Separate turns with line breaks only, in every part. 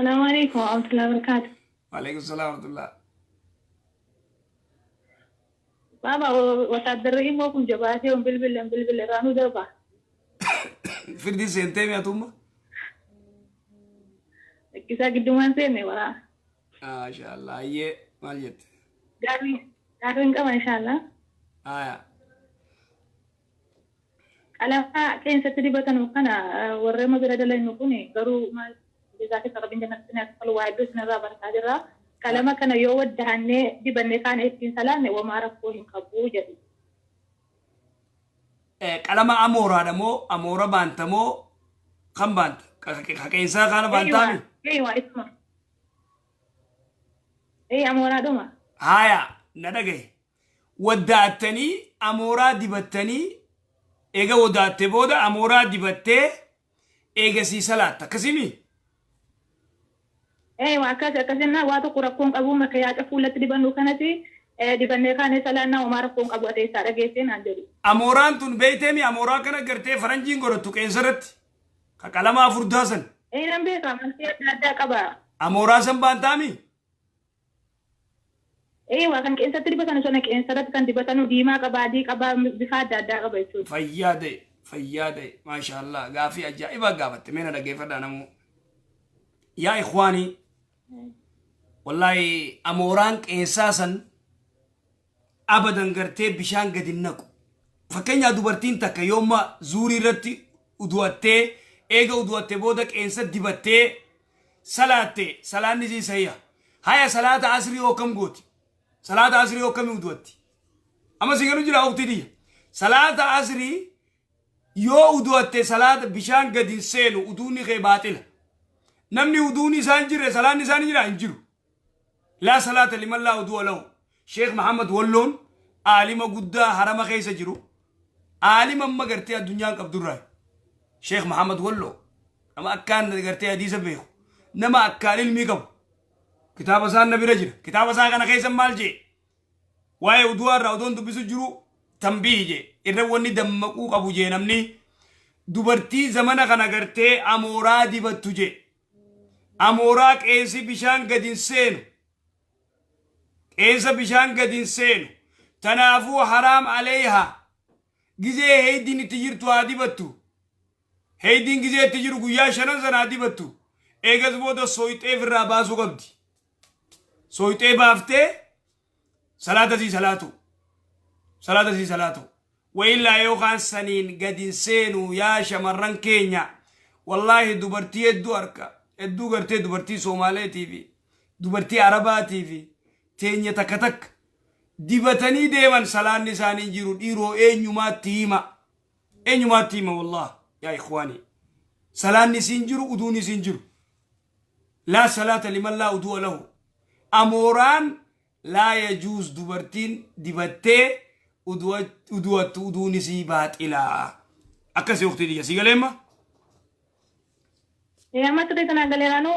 Salaamu alaikum wa rahmatullahi wa barakatuh.
Waalaikum salaam wa rahmatullah.
Baaba wataaddarri immoo kun jabaatee hin bilbille hin bilbille irraa nu darba.
Firdii seentee mi'atumma.
Rakkisaa giddumaan seenne waraa.
Maasha Allah. Ayyee maal jette?
Gaarii gaariin qaba inshaallah.
Aya.
Qalama qeensatti dibatanu kana warra amma bira dalagnu kun garuu maal jazaa keessa rabbiin jannatti isin haa kaffalu waa hedduu isinirraa barataa jirra. Qalama kana yoo waddahannee dibannee kaane ittiin salaanne womaa rakkoo hin qabu jedhu.
Qalama amooraadha moo amoora baanta moo kam baanta? Ka qeensaa kaana baantaami?
Eeywa isuma. Ee amooraadhuma.
Haaya na dhagaye. Waddaattanii amooraa dibattanii eega wadaatte booda amooraa dibattee eegasii salaatta akkasimi?
Ee waa akkas akkas jennaan waa tokko rakkoon qabu makayaaca fuulatti dibannu kanati dibannee kaanee salaannaa homaa rakkoon qabu ati eessaa dhageessee naan jedhu.
Amooraan tun beeyteemi amooraa kana gartee faranjiin godhattu qeensa irratti ka qalamaa furdaa san.
Ee nan beeka amantii adda addaa qaba.
Amooraa san baantaami?
Ee waa kan qeensatti dibatanu sana qeensarratti kan dibatanu diimaa qaba adii qaba bifa adda addaa qaba jechuudha.
Fayyaa ta'e fayyaa ta'e maashaallah gaafii ajaa'ibaa gaafatte mee na dhaggeeffadhaa namuu. Yaa ikhwaanii wallaahi amooraan qeensaa san abadan gartee bishaan gadi hin naqu. Fakkeenyaa dubartiin takka yooma zuurii irratti udu'attee eega udu'atte booda qeensa dibattee salaatte salaanni isii sahiha. Haya salaata asrii hoo akkam gooti? Salaata asrii hoo akkamii udu'atti? Amma si galu jira uktii tiyya. Salaata asrii yoo udu'atte salaata bishaan gadi hin seenu uduunni kee baaxila. Namni uduunni isaa hin jirre salaanni isaa ni jira hin jiru. Laa salaata liman laa udu'a lahu. Sheekh Muhammad Walloon aalima guddaa harama keessa jiru. Aalima amma gartee addunyaan qabdurraa. Sheekh Muhammad Walloo nama akkaan gartee hadiisa beeku. Nama akkaan ilmii qabu. Kitaaba isaan na bira jira. Kitaaba isaa kana keessa maal jee? Waa'ee udu'aa irraa odoon dubbisu jiru tanbiihi jee. Irra wanni dammaquu qabu jee namni dubartii zamana kana gartee amooraa dibattu jee. Amooraa qeensi bishaan gadi hin seenu. Qeensa bishaan gadi hin seenu. Tanaafuu haraam aleeyhaa. Gizee heeydiin itti jirtu haa dibattu. Heeydiin gizee itti jiru guyyaa shanan sana haa dibattu. Eegas booda sooyxee ofirraa baasuu qabdi. Sooyxee baaftee salaata sii salaatu. Salaata sii salaatu. Wayillaa yookaan saniin gadi hin seenu yaa shamarran keenya. Wallaahi dubartii hedduu harka hedduu gartee dubartii Soomaaleetii fi dubartii Arabaatii fi teenya takka takka dibatanii deeman salaanni isaanii hin jiru dhiiroo eenyumaatti hima. Eenyumaatti hima wallaah yaa ikhwaanii. Salaanni isiin jiru uduun isiin jiru. Laa salaata liman laa udu'a lahu. Amooraan laa yajuuz dubartiin dibattee udu'attu uduun isii baaxilaa. Akkasi uktii tiyya sii galeemma?
Ee amma sirrii tanaan galeeraanu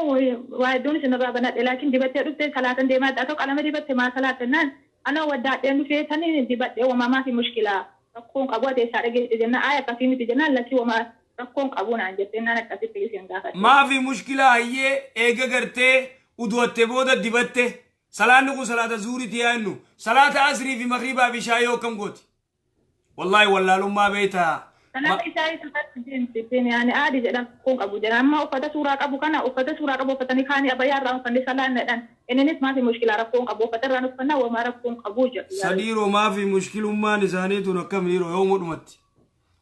waa hedduun isinirraa banadhe laakiin dibattee dhuftee salaatan deemaa ta'u qalama dibatte maa salaatte naan anoo waddaadheen dhufee tani dibadhee wamaa maafi mushkilaa rakkoon qabu ati eessaa dhageesse jennaan ayi akkasii miti jennaan lakkii wamaa rakkoon qabu naan jette naan akkasitti isin gaafadhe.
Maafi mushkilaa hayyee eega gartee udu'atte booda dibatte salaanni kun salaata zuuriti yaa jennu salaata asrii fi magriibaa fi ishaayii hoo akkam gooti? Wallaahi wallaalummaa beektaa.
Salaata ishaayii salaatti deemti ittiin yaani aadi jedhan rakkoon qabu jedhan amma uffata suuraa qabu kana uffata suuraa qabu uffatanii kaanii abayyaa irraa uffanne salaanna jedhan inninis maafi mushkilaa rakkoon qabu uffata irraan uffannaa wamaa rakkoon qabu jedhu yaani.
Sadiiroo maafi mushkilummaan isaanii tun akkam dhiiroo yoomuu dhumatti.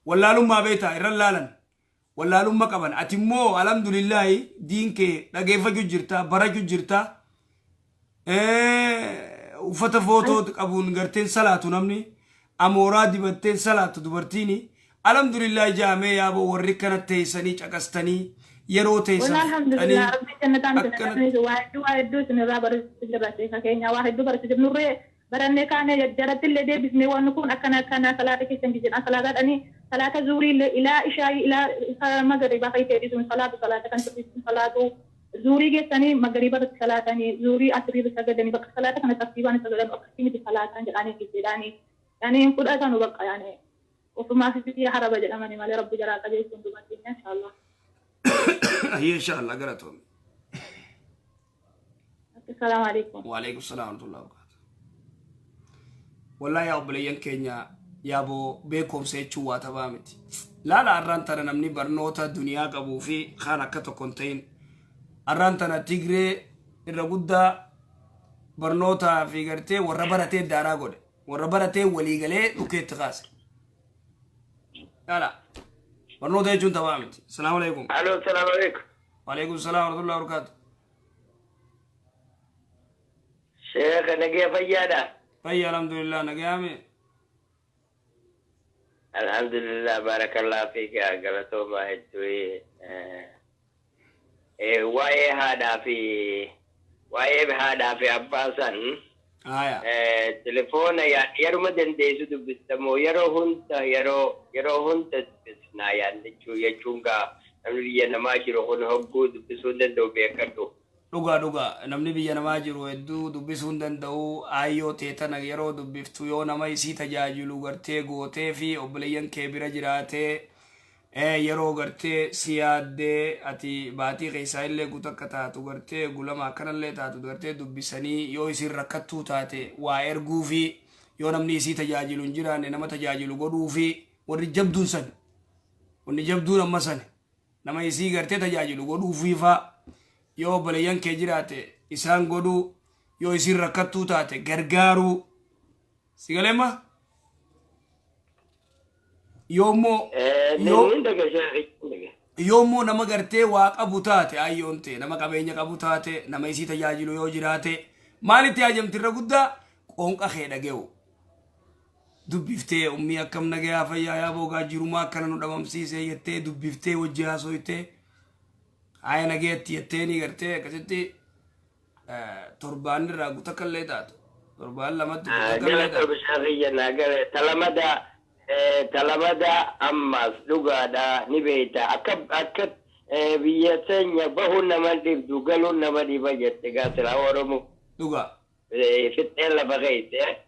Wallaalummaa beektaa irra laalan. Wallaalumma qaban ati immoo alhamdulillaahi diin kee dhageeffachuu jirta barachuu jirta. Uffata footoo qabuun garteen salaatu namni amooraa dibatteen salaatu dubartiini alhamdulillaahi jaamee yaaboo warri kana teessanii caqastanii yeroo teessan
Wallah alhamdulillah
fixanii
rabbi jannataan isin
akkana
qananiisu waa hedduu waa hedduu isin irraa barachuu jirra sheeka keenya waa hedduu barachuu jirra nurree barannee kaanee jaratti illee deebisnee wanni kun akkana akkana salaata keessan jijjiirraa salaata dhanii salaata zuurii illee ilaa ishaayii ilaa magariibaa kan ta'e sun salaatu salaata kan sirriitti salaatu zuurii geessanii magariiba irratti salaatanii zuurii asrii irratti sagadanii bakka salaata kana tartiibaan sagadan akkasii miti salaataan jedhanii jedhanii yani hin fudhatanu bakka yani ofumaaf haraba jedhamanii malee rabbi jaraa qajeelchuun dubartiin inshallah.
Ayyee inshallah galatoomi.
Assalaamu alaikum.
Waalaikum salaam warahmatullahi wabarakatuh. Wallahi yaa obboleeyyan keenya, yaaboo beekumsa jechuun waa taphaa miti. Laala, har'aan tana namni barnoota duniyaa qabuu fi kaan akka tokko hin ta'in. Har'aan tana Tigree irra guddaa barnootaa fi gartee warra baratee daaraa godhe. Warra baratee waliigalee dhukeetti kaase. Laala, barnoota jechuun taphaa miti. Salaamu alaikum.
Alo, salaamu alaikum.
Waalaikum salaam warahmatullahi wabarakatuh.
Sheekha, nagaya fayyaadha?
Fayya, alhamdulillah, nagayaame.
Alhamdulillah, barakallah fiika, galatooma hedduu. Waa'ee haadhaa fi abbaa san telefoona yeruma dandeessu dubbistamoo yeroo hunda, yeroo hunda dubbisnaa yaadachuu jechuun gaa namni biyya namaa jiru kun hogguu dubbisuu hin danda'u, beekadhu.
Dhugaa, dhugaa, namni biyya namaa jiru hedduu dubbisuu hin danda'u. Aayyoo teetana yeroo dubbiftu, yoo nama isii tajaajilu gartee gootee fi obboleeyyan kee bira jiraatee, yeroo gartee si yaaddee ati baatii keessaa illee guutuu akka taatu gartee gulama akkanallee taatu gartee dubbisanii, yoo isin rakkattuu taate waa erguu fi yoo namni isii tajaajilu hin jiraanne nama tajaajilu godhuu fi warri jabduun san, wanni jabduun amma san nama isii gartee tajaajilu godhuu fi faa, yoo obboleeyyan kee jiraate isaan godhuu, yoo isin rakkattuu taate gargaaruu si galeemma, yoommoo
Ni daga, sheekhi.
Yoommoo nama gartee waa qabu taate, ayyoon ta'e nama qabeenya qabu taate, nama isii tajaajilu yoo jiraate, maalitti haajamti? Irra guddaa qoonqa kee dhage'u dubbiftee, ummii akkam, nagayaa, fayyaa, yaa boogaa jirumaa akkana nu dhabamsiisee jettee dubbiftee, wajji haasoytee, haya nageetti jetteeni gartee akkasitti torbaan irraa guutakka illee taatu, torbaan lamatti guutakka illee taatu.
Galatooma sheekhi, naa gale. Talamada ammas dhugaadha, ni beekta, akka biyya teenya bahuun nama dhibdu galuun nama dhiba jette gaa silaa Oromoo.
Dhugaa.
Fixeen lafa keesse.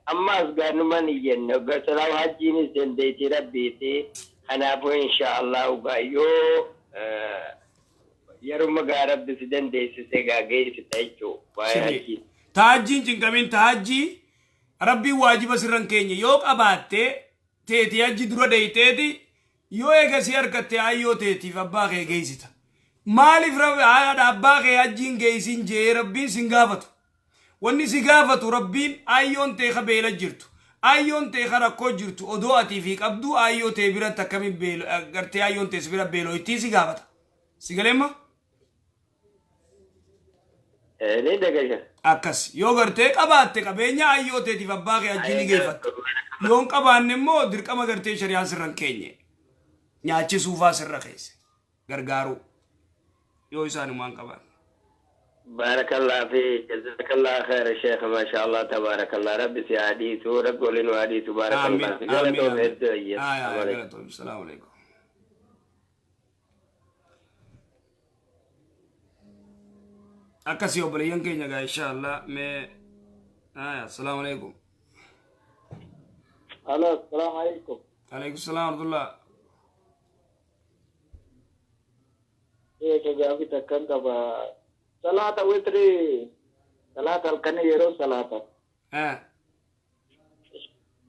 Ammas gaanuman iyyanne silaa hajjiinis dandeettii rabbiiti. Kanaafuu insha Allah gaa yoo yeruma gaa rabbi si dandeessise gaa geessita jechuu waa'ee hajjii.
Taajjiin cinqamiin, taajjii rabbiin waajiba sirran keenya. Yoo qabaatte teetii hajji dura deeyteeti, yoo eegasii harkatte ayyoo teetiif abbaa kee geessita. Maaliif haadha abbaa kee hajjiin geessin jee rabbiin sin gaafatu. Wanni si gaafatu rabbiin ayyoon tee ka beela jirtu. Ayyoon tee ka rakkoo jirtu, odoo atii fi qabdu ayyoo tee biratti akkamiin beelo gartee ayyoon tee si bira beeloo si gaafata. Si galeemma?
Ni dagasha.
Akkas yoo gartee qabaatte qabeenya, ayyoo teetiif abbaa kee hajjii ni geeffatta. Yoo hin qabaanne immoo dirqama gartee shari'aan sirra hin keenye. Nyaachisuufaa sirra keesse. Gargaaruu. Yoo isaanumaan qabaanne.
Barakallah fi jazakallah khair sheekh, masha Allah, tabarakallah, rabbi si hadiisu, rabbi waliin hadiisu, barakallah fi galatoom hedduu ayya.
Galatoom. Salaamu alaikum. Akkasii obboleeyyan keenya gaa insha Allah mee. Assalaamu alaikum.
Alo, assalamu alaikum.
Alaikum salaam warahmatullah.
Eega gaafii takkan qaba. Salaata witrii, salaata halkanii yeroo salaata.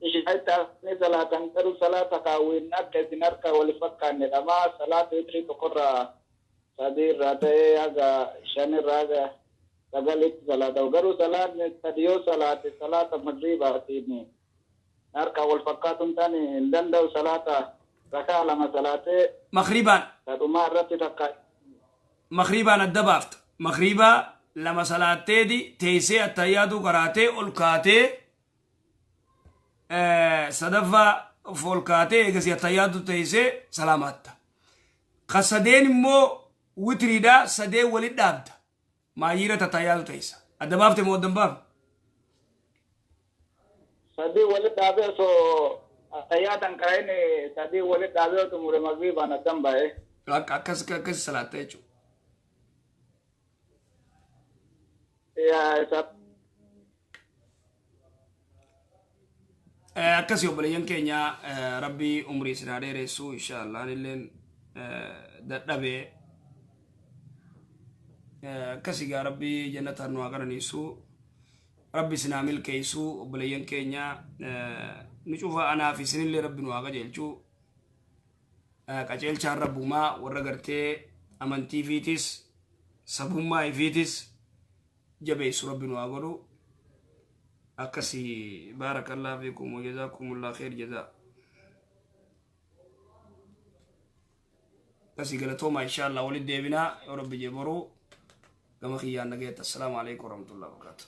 Ishaatti salaatan garuu salaata kaawwiin akka isin harka wal fakkaanne dhamaa salaata witrii tokkorraa sadii irraa ta'ee haga shan irraa haga sagalitti salaata. Garuu salaatni sadi yoo salaate salaata magriibaatiin harka wal fakkaatu hin taane hin danda'u, salaata rakaa lama salaatee
Makriibaan.
Kadhumaa irratti takka.
Makriibaan adda baafta. Makriibaa lama salaatteeti teessee attayyaatu karaatee ol kaatee, sadaffaa of ol kaatee eegasii attayyaatu teessee salaamaatta. Ka sadeen immoo witriidhaa sadeen walit dhaabda. Maayyiira tattayyaatu teessa. Adda baafte moo adda hin baafne?
Sadii walit dhaabee osoo attayyaatan qara'in, sadii walit dhaabee xumure magriibaan addan ba'e.
Akka akkas akkas salaatta jechuudha.
Yaa isa.
Akkasii obboleeyyan keenya, rabbii umrii isin haa dheeressu insha Allah. Illeen dadhabee. Akkasii gaa Rabbi jannataan nu haa qananiisu. Rabbi isin haa milkeessu obboleeyyan keenya nu cufa anaa fi isinillee Rabbi nu haa qajeelchu. Qajeelchaan Rabbumaa warra gartee amantii fiitis sabummaa ifiitis jabeessu Rabbi nu haa godhu. Akkasii baarakallah fiikum wa jazaakumullah khair jazaa. Akkasii galatooma inshallah walitti deebinaa yoo Rabbi jee boruu gama kiyyaan nagayetti. Assalaamu alaikum warahmatullahi wabarakatuh.